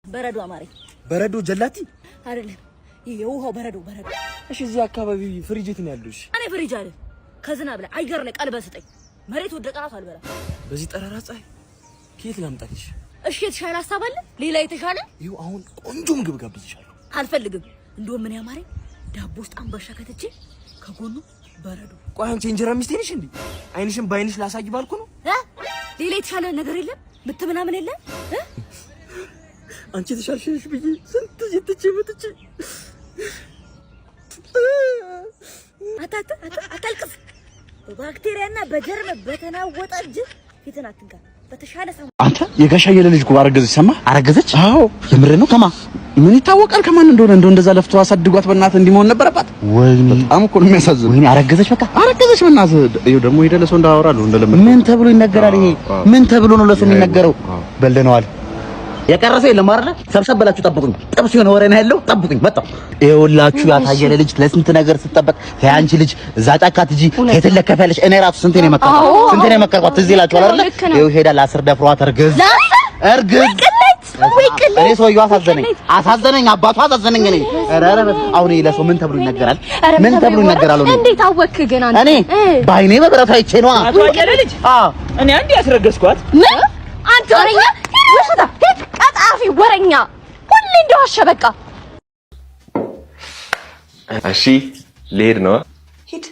በረዶ አማረኝ። በረዶ ጀላቲ አይደለም፣ ይሄ የውሃው በረዶ በረዶ። እሺ፣ እዚህ አካባቢ ፍሪጅ የት ነው ያለው? እሺ፣ እኔ ፍሪጅ አይደል ከዝናብ ላይ አየር ላይ ቀልበህ ስጠኝ። መሬት ወደቀ እራሱ አልበላም። በዚህ ጠራራ ፀሐይ ከየት ላምጣልሽ? እሺ፣ የተሻለ ሀሳብ አለ? ሌላ የተሻለ? ይኸው አሁን ቆንጆ ምግብ ጋብዝሻለሁ። አልፈልግም። እንደውም ምን ያማረኝ ዳቦ ውስጥ አምባሻ ከትቼ ከጎኑ በረዶ። ቆይ አንቺ እንጀራ ሚስቴ ነሽ እንዴ? አይንሽን በአይንሽ ላሳይ ባልኩ ነው። ሌላ የተሻለ ነገር የለም? ምት ምናምን የለም? አንቺ የተሻልሽ ብዬ ስንት ትቼ መጥቼ። አታልቅስ። በባክቴሪያና በጀርም በተናወጠ እጅ ፊትን አትንካ። በተሻለ አንተ የጋሻ የለ ልጅ እኮ አረገዘች። ሰማህ? አረገዘች? አዎ። የምር ነው? ከማ ምን ይታወቃል ከማን እንደሆነ። እንደው እንደዛ ለፍቶ አሳድጓት በእናትህ እንዲህ መሆን ነበረባት። ወይኔ በጣም እኮ ነው የሚያሳዝነው። ወይኔ አረገዘች። በቃ አረገዘች በእናትህ። ይኸው ደግሞ ሄደህ ለሰው እንዳወራለሁ እንደለመድኩ። ምን ተብሎ ይነገራል? ይሄ ምን ተብሎ ነው ለሰው የሚነገረው? በልደነዋል። የቀረ ሰው የለም አይደለ? ሰብሰብ ብላችሁ ጠብቁኝ። ጥብስ የሆነ ወሬ ነው ያለው። ጠብቁኝ፣ መጣሁ። ይኸውላችሁ ያታየለ ልጅ ለስንት ነገር ስትጠበቅ ያንቺ ልጅ እዛ ጫካ ትጂ ትለከፊያለሽ። እኔ ራሱ ስንቴ ነው የመከርኳት፣ ስንቴ ነው የመከርኳት። ትዝ ይላችኋል አይደለ? ይኸው ሄዳ ለ10 ደፍሯት እርግዝ እርግዝ። እኔ ሰውዬው አሳዘነኝ፣ አሳዘነኝ፣ አባቱ አሳዘነኝ። እኔ ኧረ ኧረ አሁን ይሄ ለሰው ምን ተብሎ ይነገራል? ምን ተብሎ ይነገራል? እንዴት አወክ ግን አንተ? እኔ በዓይኔ በብረቱ አይቼ ነዋ። አቶ ልጅ እኔ አንዴ ያስረገዝኳት። ምን አንተ ወረኛ፣ ውሸታ፣ ቀጣፊ ወረኛ፣ ሁሌ እንደዋሸ በቃ። እሺ ልሄድ ነው። ሂድ።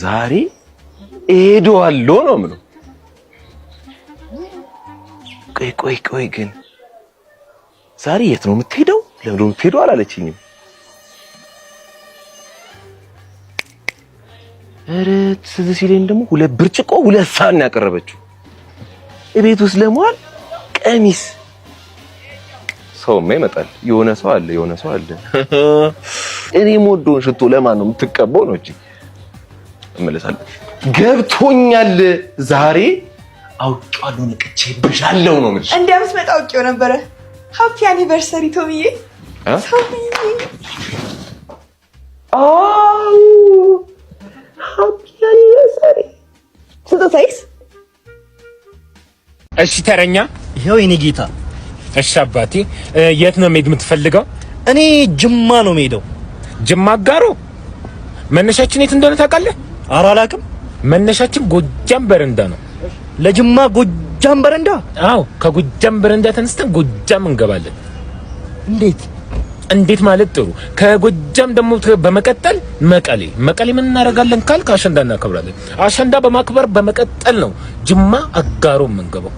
ዛሬ እሄደዋለሁ ነው የምለው። ቆይ ቆይ ቆይ ግን ዛሬ የት ነው የምትሄደው? ለምን ነው የምትሄደው አላለችኝም። ኧረ ትዝ ሲለኝ ደግሞ 2 ብርጭቆ 2 ሳህን ያቀረበችው እቤት ውስጥ ለመዋል ቀሚስ። ሰውማ ይመጣል። የሆነ ሰው አለ፣ የሆነ ሰው አለ። እኔ የምወደውን ሽቶ ለማን ነው የምትቀባው? ነው እንጂ እመለሳለሁ። ገብቶኛል። ዛሬ አውቄዋለሁ፣ ነቅቼብሻለሁ ነው የምልሽ። እንደምትመጣ አውቄው ነበረ። Happy anniversary ቶሚዬ። አዎ happy anniversary። ስጦታይስ? እሺ ተረኛ። ይኸው የኔ ጌታ። እሺ አባቴ፣ የት ነው መሄድ የምትፈልገው? እኔ ጅማ ነው የምሄደው። ጅማ አጋሮ። መነሻችን የት እንደሆነ ታውቃለህ? ኧረ አላውቅም። መነሻችን ጎጃም በረንዳ ነው። ለጅማ ጎጃም በረንዳ? አዎ፣ ከጎጃም በረንዳ ተነስተን ጎጃም እንገባለን። እንዴት? እንዴት ማለት ጥሩ። ከጎጃም ደግሞ በመቀጠል መቀሌ። መቀሌ ምን እናደርጋለን ካልክ አሸንዳ እናከብራለን። አሸንዳ በማክበር በመቀጠል ነው ጅማ አጋሮ የምንገባው።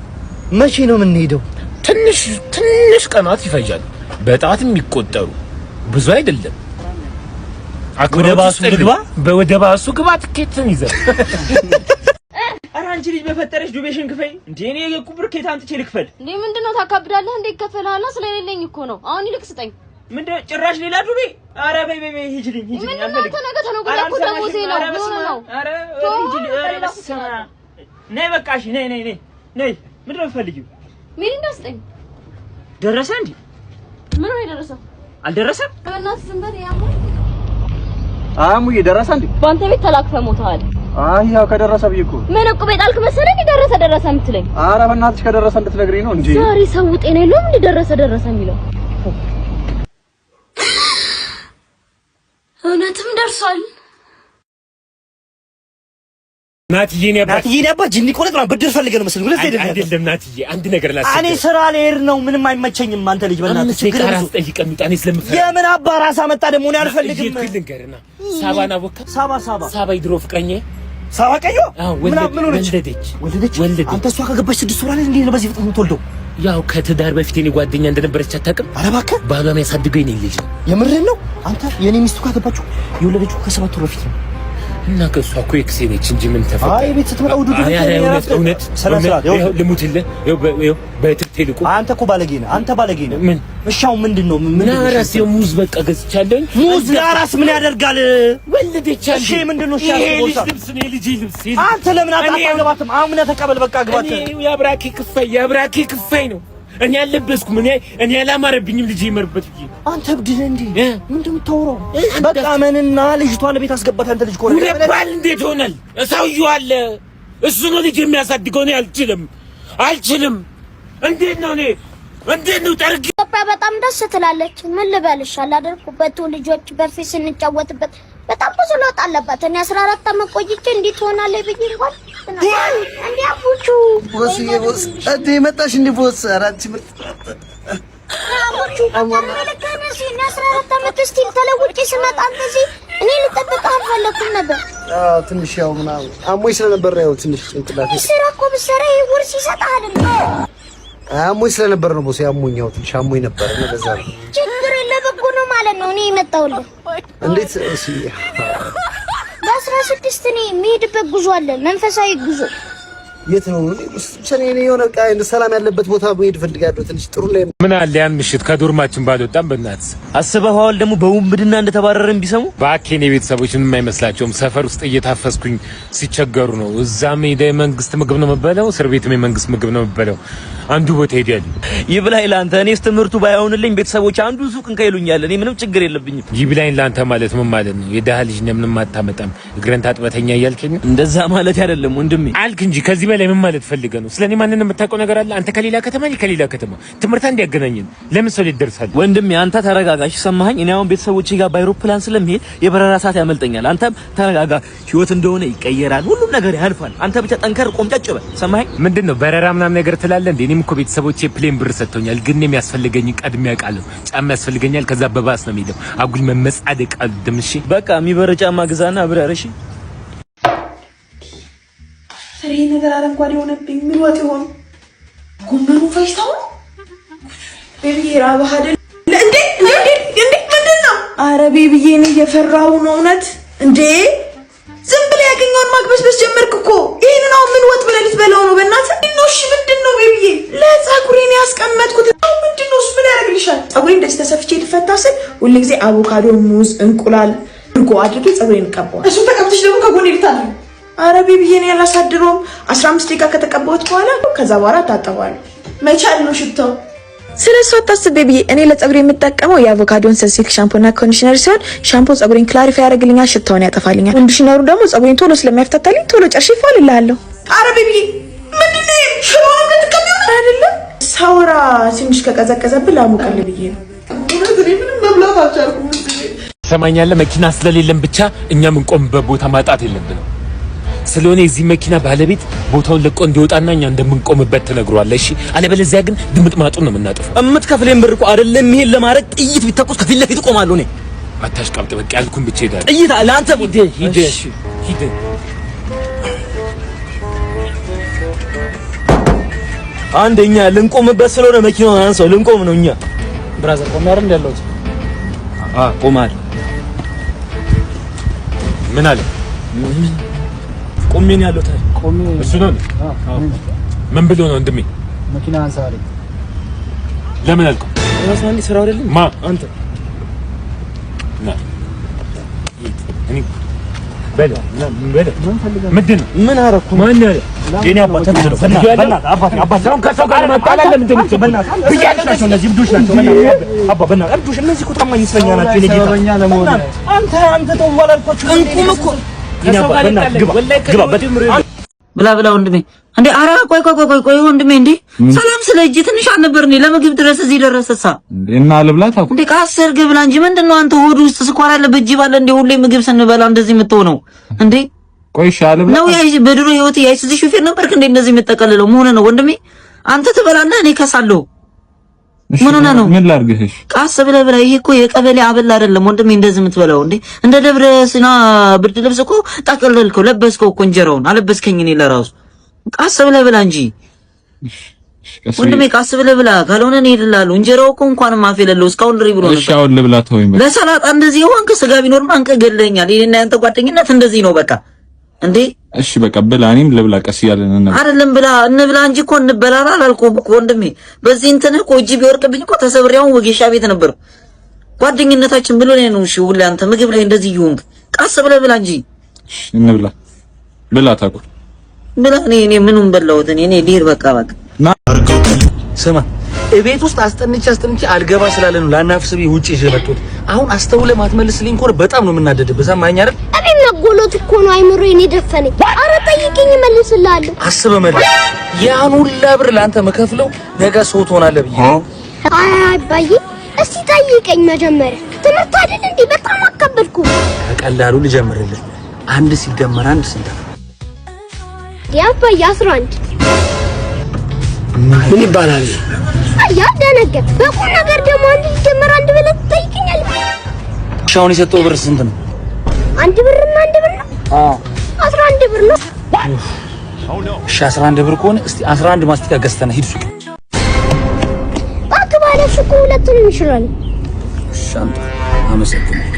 መቼ ነው የምንሄደው? ትንሽ ትንሽ ቀናት ይፈጃል። በጣት የሚቆጠሩ ብዙ አይደለም። ወደ ባሱ ግባ፣ ወደ ባሱ ግባ፣ ትኬትን ይዘህ። ኧረ አንቺ ልጅ በፈጠረሽ ዱቤሽን ክፈይ እንዴ! እኔ የቁብር ኬት አምጥቼ ልክፈል እንዴ? ምንድነው ታካብዳለህ እንዴ? ይከፈልሃል። ስለሌለኝ እኮ ነው። አሁን ይልቅ ስጠኝ። ምንድነው ጭራሽ ሌላ ዱቤ? ኧረ በይ በይ በይ ሂጂልኝ፣ ሂጂልኝ። አልፈልግም። ነገ ተነገ ወዲያ እኮ ደሞዜ ነው። ምን ነው? ኧረ ሂጂልኝ። ኧረ በስመ አብ። ነይ በቃ እሺ፣ ነይ ነይ ነይ ነይ። ምንድን ነው የምትፈልጊው? ሚሪንዳ ስጠኝ። ደረሰ እንዴ? ምን ነው የደረሰው? አልደረሰም። በእናትህ ዝም በል። ያሙ አሙዬ ደረሰ እንዴ? በአንተ ቤት ተላክፈህ ሞተሃል። አይ ያው ከደረሰ ብዬ እኮ። ምን ዕቁብ የጣልክ መሰለህ? እንዴ ደረሰ ደረሰ የምትለኝ? ኧረ በእናትሽ ከደረሰ እንድትነግሪኝ ነው እንጂ። ዛሬ ሰው ጤና የለውም። እንዴ ደረሰ ደረሰ የሚለው እውነትም ደርሷል። ናትዬ ነው አባት፣ ናትዬ ነው አባት። ጂኒ ቆለጥ ምናምን ብድር ፈልገህ ነው መሰለኝ። ሁለት አይደለም ናትዬ፣ አንድ ነገር ላስቸግርህ። እኔ ስራ ልሄድ ነው፣ ምንም አይመቸኝም። አንተ ልጅ በእናትህ ችግር ራስ ጠይቀህ ውጣ። እኔ ስለምፈራ የምን አባ ራስ አመጣ ደግሞ። እኔ አልፈልግም። ልንገርህና ሳባን አወካት? ሳባ ሳባ ሳባ የድሮ ፍቅረኛዬ ሳባ ቀዩ ምን ሆነች? ወለደች ወለደች። ወለደች። አንተ እሷ ከገባች 6 ወር አለ። እንዴት ነው በዚህ ፍጥነት የምትወልደው? ያው ከትዳር በፊት የኔ ጓደኛ እንደነበረች አታውቅም? ኧረ እባክህ። ባሏን ያሳድገው የኔ ልጅ ነው። የምርህን ነው አንተ? የኔ ሚስቱ ካገባችሁ የወለደችው ከ7 ወር በፊት ነው። እና ከእሷ እኮ ex ኤ ነች እንጂ ምን ተፈጠረ? አይ ቤት ስትመጣ ውዱ እውነት ልሙትልህ፣ በትርቴ ልቁ። አንተ እኮ ባለጌ ነህ፣ አንተ ባለጌ ነህ። ምን እሻው ምንድን ነው? ምን ለአራስ ሙዝ በቃ ገዝቻለሁኝ። ሙዝ ለአራስ ምን ያደርጋል? ወለደች። እሺ ምንድን ነው? እሺ ይሄ ልጅ ልብስ ነው፣ የልጅ ልብስ። አንተ ለምን አታገባትም? አምነህ ተቀበል። በቃ ግባት። የአብራኬ ክፋይ፣ የአብራኬ ክፋይ ነው። እኔ አልለበስኩም። እኔ አላማረብኝም። ልጅ ይመርበት ብዬ። አንተ እብድ ነህ እንዴ? ምንድን ነው የምታወራው? በቃ መንና ልጅቷን ለቤት አስገባት። አንተ ልጅ ኮረ ሁለት ባል እንዴት ይሆናል? ሰውዬው አለ። እሱ ነው ልጅ የሚያሳድገው። እኔ አልችልም፣ አልችልም። እንዴት ነው እኔ እንዴት ነው ጠርግ ኢትዮጵያ በጣም ደስ ትላለች። ምን ልበልሽ፣ አላደርኩበት ልጆች በፊት ስንጫወትበት በጣም ብዙ ለውጥ አለባት። እኔ 14 ዓመት ቆይቼ እንዲህ ትሆናለች ብዬ እንኳን እንዲ አቡቹ። Boss ዬ፣ boss እንዴ መጣሽ? እንዴ boss? ኧረ አንቺ ምርጥ። አቡቹ ልከነሲ እኔ 14 ዓመት still ተለውጬ ስመጣ እንደዚህ እኔ ልጠብቅህ አልፈለኩም ነበር። አዎ፣ ትንሽ ያው ምናምን አሞኝ ስለነበር ነው። ያው ትንሽ ጭንቅላቴ ስራ እኮ ብትሰራ ይሄ ውርስ ይሰጥሃል። አሞኝ ስለነበር ነው boss። ያሞኝ ያው ትንሽ አሞኝ ነበር እና ለዛ ነው። ችግር ለበጎ ነው ማለት ነው። እኔ የመጣሁልህ እንዴት እሺ፣ በ16 እኔ የሚሄድበት ጉዞ አለ፣ መንፈሳዊ ጉዞ። የት ነው? እኔ ብቻ እኔ የሆነ በቃ ሰላም ያለበት ቦታ መሄድ እፈልጋለሁ። ትንሽ ጥሩ ላይ ምን አለ ያን ምሽት ከ dorm ኣችን ባልወጣም በእናትህ። አስበኸዋል? ደግሞ በውንብድና እንደተባረረን ቢሰሙ። እባክህ የኔ ቤተሰቦች ምንም አይመስላቸውም። ሰፈር ውስጥ እየታፈስኩኝ ሲቸገሩ ነው። እዛም ሄደ የመንግስት ምግብ ነው የምበለው፣ እስር ቤትም የመንግስት ምግብ ነው የምበለው። አንዱ ቦታ ሄዳሉ። ይብላኝ ለአንተ። እኔስ ትምህርቱ ባይሆንልኝ ቤተሰቦች አንዱን ሱቅ እንካ ይሉኛል። እኔ ምንም ችግር የለብኝም። ይብላኝ ለአንተ ማለት ምን ማለት ነው? የድሃ ልጅ ነህ ምንም አታመጣም፣ እግረን ታጥበተኛ እያልከኝ ነው? እንደዛ ማለት አይደለም ወንድሜ። አልክ እንጂ ከዚህ በላይ ምን ማለት ፈልገህ ነው? ስለኔ ማንን የምታውቀው ነገር አለ? አንተ ከሌላ ከተማ፣ እኔ ከሌላ ከተማ፣ ትምህርት አንድ ያገናኘን ለምን ሰው ላይ ትደርሳለህ? ወንድሜ አንተ ተረጋጋ። እሺ ሰማኸኝ? እኔ አሁን ቤተሰቦቼ ጋር በአይሮፕላን ስለምሄድ የበረራ ሰዓት ያመልጠኛል። አንተም ተረጋጋ። ህይወት እንደሆነ ይቀየራል፣ ሁሉም ነገር ያልፋል። አንተ ብቻ ጠንከር ቆምጨጭ በል። ሰማኸኝ? ምንድን ነው በረራ ምናምን ነገር ትላለህ እንዴ? እኔም እኮ ቤተሰቦቼ plane ብር ሰጥቶኛል፣ ግን የሚያስፈልገኝ ቀድሜ አውቃለሁ። ጫማ ያስፈልገኛል፣ ከዛ በባስ ነው የሚሄደው። አጉል መመጻደቅ አልወድም። እሺ በቃ የሚበር ጫማ ግዛና አብረር። እሺ። ኧረ ይሄ ነገር አረንጓዴ ሆነብኝ። ምን ወጥ ይሆን? ጎመኑ ፈጅተው ነው? Baby ዬ ራበህ አይደል? እንዴ እንዴ እንዴ ምንድን ነው? ኧረ baby ዬ እኔ እየፈራሁ ነው እውነት። እንዴ ዝም ብለህ ያገኘውን ማግበስበስ ጀመርክ እኮ። ይሄንን አሁን ምን ወጥ ብለህ ልትበላው ነው? በእናትህ ነው። እሺ ምንድን ነው baby ዬ? ለፀጉሬ ነው ያስቀመጥኩት። ምንድን ነው እሱ? ምን ያደርግልሻል? ፀጉሬ እንደዚህ ተሰፍቼ ልፈታ ስል ሁልጊዜ አቮካዶ፣ ሙዝ፣ እንቁላል፣ እርጎ አድርጌ ፀጉሬን እቀባዋለሁ። እሱን ተቀብተሽ ደግሞ ከጎኔ ልታድሪ። ኧረ baby ዬ እኔ አላሳድረውም። 15 ደቂቃ ከተቀባሁት በኋላ ከዛ በኋላ ታጠበዋለሁ። መቻል ነው ሽታው። ስለ እሱ አታስብ baby ዬ። እኔ ለፀጉሬ የምጠቀመው የአቮካዶን Sunsilk ሻምፖና conditioner ሲሆን ሻምፖ ፀጉሬን clarify ያደርግልኛል፣ ሽታውን ያጠፋልኛል። Conditioner ኡ ደግሞ ፀጉሬን ቶሎ ስለሚያፍታታልኝ ቶሎ ጨርሼ ፏል እልሃለሁ። ኧረ baby ዬ ምንድን ነው ሽሮ ነው የምትቀቢው? አይደለም ሳወራ ትንሽ ከቀዘቀዘብህ ላሙቅልህ ብዬ ነው። እውነት እኔ ምንም መብላት አልቻልኩም። ትሰማኛለህ? መኪና ስለሌለን ብቻ እኛ የምንቆምበት ቦታ ማጣት የለብንም። ስለሆነ የዚህ መኪና ባለቤት ቦታውን ለቆ እንዲወጣና እኛ እንደምንቆምበት ትነግሯለህ። እሺ? አለበለዚያ ግን ድምጥማጡን ነው የምናጠፋው። እምትከፍለኝ ብር እኮ አይደለም ይሄን ለማድረግ ጥይት ቢተኮስ ከፊት ለፊት እቆማለሁ እኔ። አታሽቃብጥ። በቃ ያልኩህን ብቻ ሄዳለሁ። ጥይት ለአንተ ሂድ፣ ሂድ፣ ሂድ። አንደኛ ልንቆምበት ስለሆነ መኪናውን አንሳው። ልንቆም ነው እኛ። Brother ቆሜ አይደል ያለሁት? አዎ ቆመሃል። ምን አለ? ቆሜ ነው ያለሁት። ቆሜ እሱ ነው። ምን ብሎ ነው ወንድሜ? መኪና አንሳ አለኝ። ለምን አልከው? ራስ ማን ስራው አይደለም ማ አንተ ና እኔ በለው በለው። ምንድን ነው? ምን አደረኩ? ማን ያለ? የኔ አባት ተንትነው በእናትህ አባቴ አባቴ አሁን ከሰው ጋር መጣላት ለምንድን ነው? በእናትህ ናቸው እነዚህ እብዶች ናቸው። በእናትህ አባ በእናትህ እብዶች እነዚህ እኮ ታማኝ እስረኛ ናቸው። የኔ ጌታ አንተ አንተ ተው አላልኳችሁም? እንቁም እኮ የኔ አባ በእናትህ ግባ ግባ። ብላ ብላ ወንድሜ። እንዴ ኧረ ቆይ ቆይ ቆይ ቆይ ወንድሜ፣ እንዴ ሰላም ስለ እጅ ትንሽ አልነበር እንዴ? ለምግብ ድረስ እዚህ ደረሰሳ እና ልብላት እንዴ? ከአስር ግብላ እንጂ ምንድነው አንተ ሆድ ውስጥ ስኳር ያለ በእጅ ባለ እንዴ? ሁሌ ምግብ ስንበላ እንደዚህ የምትሆነው እንዴ? ቆይ እሺ አልብላት ነው ያ በድሮ ህይወት የአይሱዙ ሹፌር ነበርክ እንዴ? እንደዚህ የምጠቀልለው መሆን ነው ወንድሜ። አንተ ትበላለህ፣ እኔ ከሳለሁ። ምን ሆነህ ነው? ምን ላድርግህ? እሺ ቀስ ብለህ ብላ። ይሄ እኮ የቀበሌ አበል አይደለም ወንድሜ፣ እንደዚህ የምትበላው እንዴ? እንደ ደብረ ሲና ብርድ ልብስ እኮ ጠቀለልከው፣ ለበስከው እኮ እንጀራውን አለበስከኝ። እኔ ለራሱ ቀስ ብለህ ብላ እንጂ ወንድሜ፣ ቀስ ብለህ ብላ። ካልሆነ እኔ እሄድልሃለሁ። እንጀራው እኮ እንኳንም አፍ የሌለው እስካሁን ድሪ ብሎ እሺ ነበር። አሁን ልብላ ተወኝ በቃ። ለሰላጣ እንደዚህ ሆንክ። ስጋ ቢኖርም አንቀህ ገለኸኛል። እኔና ያንተ ጓደኝነት እንደዚህ ነው በቃ። እንዴ እሺ በቃ ብላ፣ እኔም ልብላ። ቀስ እያለን እንብላ። አይደለም ብላ እንብላ እንጂ እኮ እንበላላ አላልኩም እኮ ወንድሜ። በዚህ እንትንህ እኮ እጅ ቢወርቅብኝ እኮ ተሰብሬ አሁን ወጌሻ ቤት ነበር። ጓደኝነታችን ብሎ ነው። እሺ ሁሌ አንተ ምግብ ላይ እንደዚህ ይሁንክ። ቀስ ብለህ ብላ እንጂ። እሺ እንብላ። ብላ ታቁ ብላ። እኔ ምኑን በላሁት? እኔ ልሂድ በቃ በቃ። ስማ እቤት ውስጥ አስጠንቼ አስጠንቼ አልገባ ስላለ ነው ላናፍስ ብዬ ውጭ ይዤ መጣሁት። አሁን አስተውለህ ማትመልስልኝ ከሆነ በጣም ነው የምናደድብህ። ሰማኸኝ አይደል? እቤት መጎሎት እኮ ነው አይምሮዬን የደፈነኝ። አረ ጠይቀኝ እመልስልሃለሁ። አስበህ መልስ። ያን ሁላ ብር ለአንተ መከፍለው ነገ ሰው ትሆናለህ ብዬ ነው። አይ አባዬ፣ እስቲ ጠይቀኝ መጀመሪያ። ትምህርት አይደል እንዴ? በጣም አከበድኩ። ከቀላሉ ልጀምርልህ። አንድ ሲደመር አንድ ስንት ነው? አባዬ 11። ምን ይባላል? አያ ደነገጥ። በቁም ነገር ደግሞ አንድ ሲደመር አንድ ብለህ ትጠይቀኛለህ? እሺ አሁን የሰጠው ብር ስንት ነው? አንድ ብርና አንድ ብር ነው። አዎ 11 ብር ነው። እሺ 11 ብር ከሆነ እስቲ 11 ማስቲካ ገዝተና ሂድ ሱቅ። እባክህ ባለ ሱቁ ሁለቱንም ይችላል። እሺ አምጣ። አመሰግናለሁ።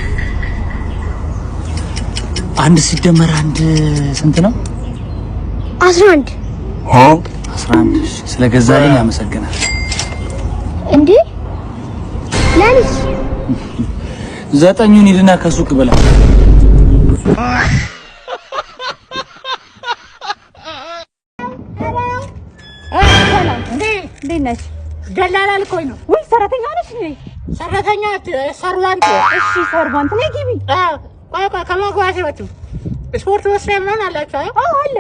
አንድ ሲደመር አንድ ስንት ነው? 11። 11። እሺ ስለገዛልኝ አመሰግናለሁ። እንዴ ለኔስ? 9ኙን ሂድና ከሱቅ ብላ። እንዴት ነሽ? ደላላ ልኮኝ ነው። ውይ ሰራተኛ ነሽ እንዴ? ሰራተኛ servant። እሺ servant ነይ ግቢ። ቆይ ቆይ ከመግባቴ በፊት ስፖርት መስሪያ ምናምን አላችሁ? አዎ አለ።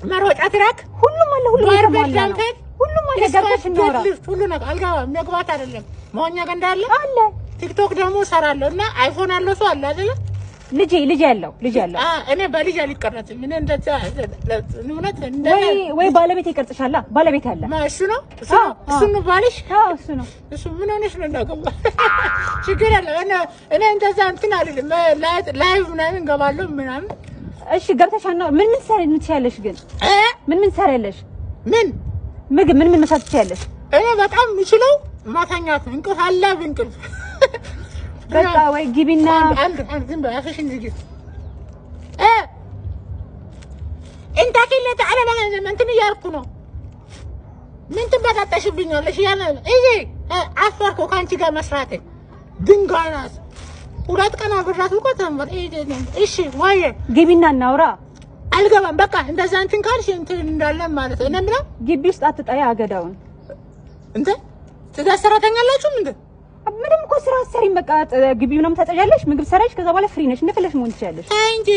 መሮጫ track ሁሉም አለ። ሁሉም barbell የተሟላ ነው። dumbbell ሁሉም አለ። ገብተሽ እናውራ። deadlift ሁሉ ነገር አልገባም። መግባት አይደለም መዋኛ ገንዳ አለ አለ። ቲክቶክ ደግሞ እሰራለሁ እና አይፎን ያለው ሰው አለ አይደለ? ልጄ ልጅ ያለው ልጅ ያለው እኔ በልጅ አልቀረጽም። እኔ እንደዛ እውነት እንደ ወይ ወይ ባለቤት ይቀርጽሻላ። ባለቤት አለ። እሱ ነው እሱ ነው እሱ ነው ባልሽ? አዎ እሱ ነው። እሱ ምን ሆነሽ ነው እንዳገባ? ችግር የለም። እኔ እንደዛ እንትን አልልም። live ምናምን እገባለሁ ምናምን። እሺ ገብተሽ አናውራ። ምን ምን ሰሪ ትችያለሽ ግን? ምን ምን ሰሪያለሽ? ምን ምግብ ምን ምን መስራት ትችያለሽ? እኔ በጣም የምችለው ማተኛት ነው። እንቅልፍ አለ እንቅልፍ በቃ ወይ ግቢና አንድ አንድ ዝም በይ አፍሽን ዝጊ። እንታ ኪለ ተዓላ እንትን እያልኩ ነው። ምን ትበጣጠሽብኛለሽ? እያለ እዚህ አፈርኩ ከአንቺ ጋር መስራቴ። ድንጋይ ናት። 2 ቀን አብሬያት እኮ ተንበር። እሺ ወይ ግቢና እናውራ። አልገባም። በቃ እንደዛ እንትን ካልሽ እንትን እንዳለን ማለት ነው። እኔ የምለው ግቢ ውስጥ አትጣይ አገዳውን። እንትን ትእዛዝ ሰራተኛ አላችሁም እንዴ? ምንም እኮ ስራ አትሰሪም። በቃ ግቢ ምናምን ታጸጃለሽ፣ ምግብ ሰራሽ፣ ከዛ በኋላ free ነሽ፣ እንደፈለግሽ መሆን ትችያለሽ። ተይ እንጂ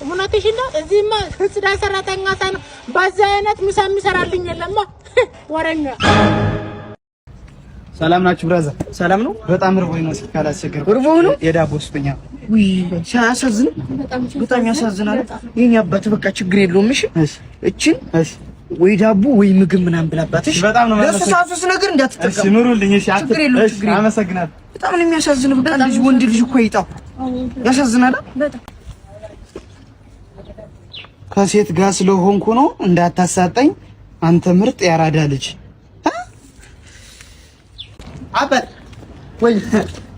እውነትሽን ነው። እዚህማ ጽዳት ሰራተኛ ሳይሆን በዛ አይነት ምሳ የሚሰራልኝ የለማ። ወረኛ። ሰላም ናችሁ brother? ሰላም ነው። በጣም ርቦኝ ነው። ስልክ አላስቸገርኩም። ርቦህ ነው? የዳቦ ስጡኛ። ውይ ሲያሳዝን፣ በጣም ያሳዝናል። የኔ አባት በቃ ችግር የለውም። እሺ እችን ወይ ዳቦ ወይ ምግብ ምናምን ብላባት። እሺ በጣም ነው ለሱ ሳሱስ ነገር እንዳትጠቀም። እሺ ኑሩልኝ። እሺ ችግር የለውም። ችግር የለውም። አመሰግናለሁ። በጣም ነው የሚያሳዝን። በቃ ልጅ ወንድ ልጅ እኮ ይጣው ያሳዝናል። በጣም ከሴት ጋር ስለሆንኩ ነው እንዳታሳጠኝ። አንተ ምርጥ ያራዳ ልጅ አባት። ወይ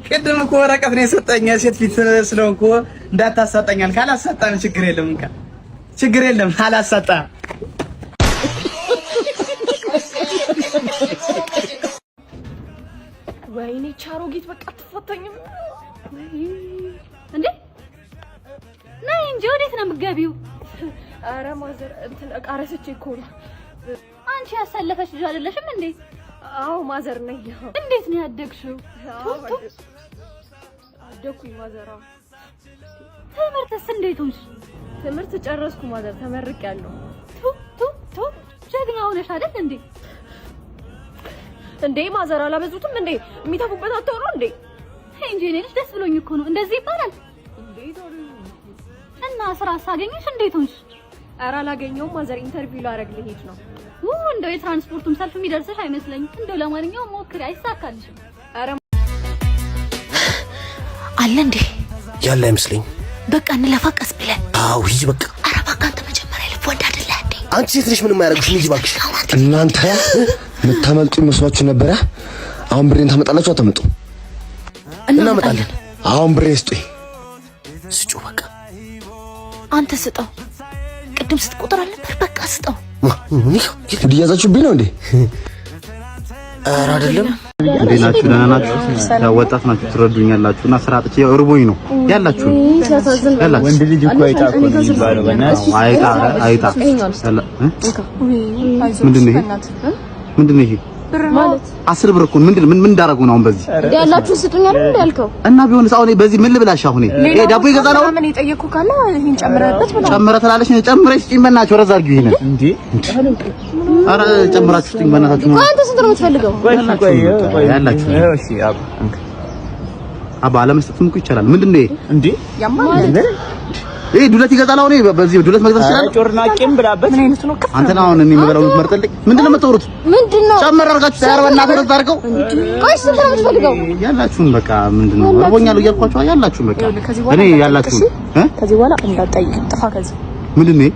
ቅድም እኮ ወረቀት ነው የሰጠኝ። ሴት ፊት ስለሆንኩ እንዳታሳጠኛል። ካላሳጣን ችግር የለም። እንካ ችግር የለም። አላሳጣም። ወይኔ ቻሮጊት በቃ አትፈታኝም እንዴ? ነይ እንጂ ወዴት ነው የምትገቢው? ኧረ ማዘር እንትን ዕቃ ረስቼ እኮ ነው። አንቺ ያሳለፈች ልጅ አይደለሽም እንዴ? አዎ ማዘር ነኝ። እንዴት ነው ያደግሽው? አደኩኝ ማዘር። ትምህርትስ እንዴት ሆንሽ? ትምህርት ጨረስኩ ማዘር፣ ተመርቄያለሁ። ቱ ቱ ቱ ጀግና ሆነሽ አይደል እንዴ? እንዴ ማዘር አላበዙትም እንዴ? የሚተፉበት አጥተው ነው እንዴ? እንጂ እኔ ልጅ ደስ ብሎኝ እኮ ነው። እንደዚህ ይባላል እና ስራ ሳገኘሽ እንዴት ሆንሽ? ኧረ አላገኘሁም ማዘር፣ interview ላደርግ ልሄድ ነው። እንደው የትራንስፖርቱም ሰልፍ የሚደርስሽ አይመስለኝም። እንደው ለማንኛውም ሞክሪ፣ አይሳካልሽም። ኧረ አለ እንዴ? ያለ አይመስለኝም። በቃ እንለፋ ቀስ ብለን። አዎ ሂጂ በቃ። ኧረ እባክህ አንተ መጀመሪያ ልፍ ወንድ አይደለህ እንዴ? አንቺ ሴት ነሽ ምንም አያደርግሽም። ሂጂ እባክሽ። እናንተ የምታመልጡ ይመስሏችሁ ነበረ። አሁን ብሬን ታመጣላችሁ አታመጡ? እናመጣለን። አሁን ብሬን ስጡኝ። ስጩ በቃ። አንተ ስጠው። ቅድም ስትቆጥር አልነበር? በቃ ስጠው። እንዲያዛችሁብኝ ነው እንዴ? ኧረ አይደለም። እንዴት ናችሁ? ደህና ናችሁ? ያው ወጣት ናችሁ ትረዱኛላችሁ። እና ስራ አጥቼ ያው እርቦኝ ነው ያላችሁ። ወንድ ልጅ እኮ አይጣ እኮ ነው የሚባለው። በእናትህ አይጣ አይጣ። ምንድን ነው ይሄ? ምንድን ነው ይሄ? ብር ማለት 10 ብር እኮ ምንድን ምን ምን እንዳደረጉ ነው አሁን በዚህ? እንደ ያላችሁን ስጡኝ አይደል እንደ ያልከው? እና ቢሆንስ አሁን በዚህ ምን ልብላሽ? አሁን ይሄ ዳቦ ይገዛል አሁን? ምን የጠየኩህ ካለ ይሄን ጨምረህበት ብላ። ጨምረ ትላለች። ጨምረሽ ስጪኝ በእናትሽ፣ ወረዛ አድርጊው ይሄንን። እንዴ! ኧረ ጨምራችሁ ስጪኝ በእናታችሁ። ቆይ አንተ ስንት ነው የምትፈልገው? ያላችሁ አባ አለመስጠትም እኮ ይቻላል። ምንድን ነው ይሄ? እንዴ ያማል። ይሄ ዱለት ይገዛል አሁን? ይሄ በዚህ ዱለት መግዛት ይችላል። ጮርናቄም ብላበት። ምን አይነቱ ነው? ክፍ አንተ ነው አሁን እኔ የምበላው የምትመርጥልኝ? ምንድን ነው የምትወሩት? ምንድን ነው? ጨመር አድርጋችሁ ታያር በእናትህ ወረዛ አድርገው። ቆይ ስንት ነው የምትፈልገው? ያላችሁን በቃ ምንድን ነው እርቦኛል እያልኳችሁ ያላችሁን በቃ ከዚህ በኋላ እኔ ያላችሁን እ ከዚህ በኋላ እንዳትጠይቅ፣ ጥፋ ከዚህ። ምንድን ነው ይሄ?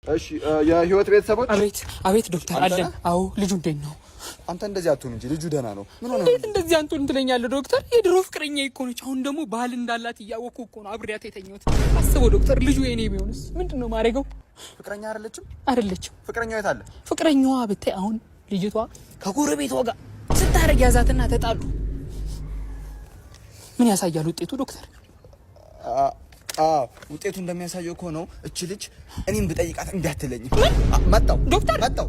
እሺ፣ የህይወት ቤተሰቦች። አቤት አቤት ዶክተር አለን። አዎ፣ ልጁ እንዴት ነው? አንተ እንደዚህ አትሁን እንጂ ልጁ ደህና ነው። ምን ሆነ? እንዴት እንደዚህ አንቱን ትለኛለህ ዶክተር? የድሮ ፍቅረኛ እኮ ነች። አሁን ደግሞ ባል እንዳላት እያወቅኩ እኮ ነው አብሬያት የተኛሁት። አስበው ዶክተር፣ ልጁ የኔ ቢሆንስ ምንድን ነው ማድረገው? ፍቅረኛ አይደለችም? አይደለችም። ፍቅረኛው የት አለ? ፍቅረኛዋ ብታይ አሁን ልጅቷ ከጎረቤቷ ጋር ስታረግ ያዛትና ተጣሉ። ምን ያሳያል ውጤቱ ዶክተር? አዎ፣ ውጤቱ እንደሚያሳየው ከሆነው እች ልጅ እኔም ብጠይቃት እምቢ አትለኝም። መጣው ዶክተር መጣው።